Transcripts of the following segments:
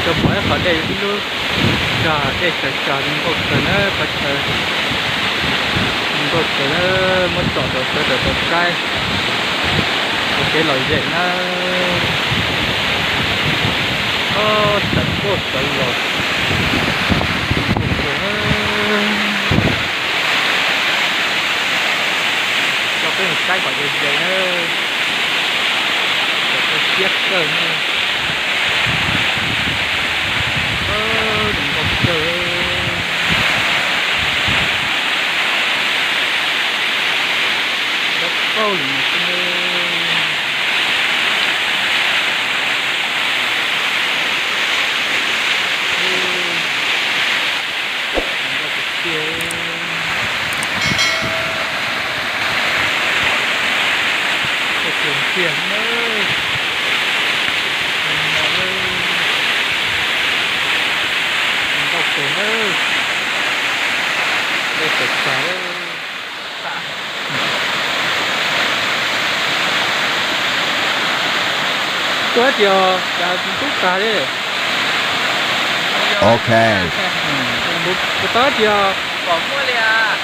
Tau pom ib qhov dej ib lub tsag, dej tsag tsag zoo nkauj kawg na, qhov chaw zoo nkauj kawg na, muab tsom rau sawv daws tau saib ua kev lom zem na. Ob, sawv nkauj sawv los, zoo nkauj kawg na. Coj peb mus saib kom ze ze na. Cov siab kawg na. Zoo nkauj kawg. Dawb paug li no xwb na. Zoo nkauj tiag tiag. Tiag tiag na. Zoo no na. Zoo nkauj kawg na. Dej tawm tag lawm. Tuaj tias cas ntub tag li. Ok. Puas tau tias pom muaj li as.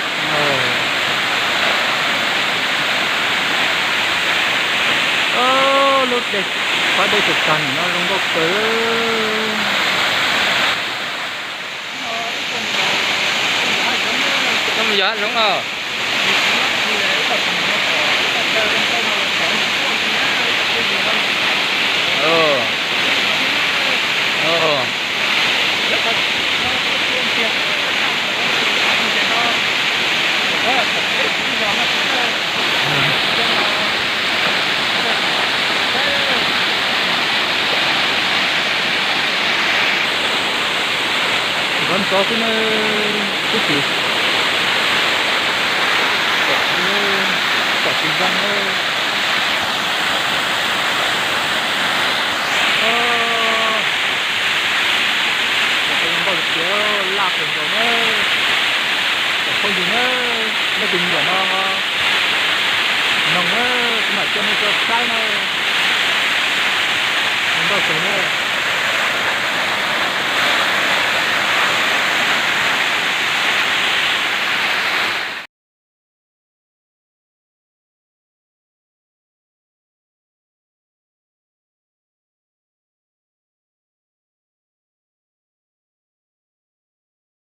Lub dej, qhov dej tawm tag nim no zoo nkauj kawg. Koj mus yos hav zoov os. Nrov nrov xwb na, twb tsis, kom tsis zoo na. Zoo nkauj tiag tiag, laj kawg nkaus na. Kom phooj ywg na, leej twg nyiam no noog na, kuv mam coj nej tuaj saib na. Zoo nkauj kawg na.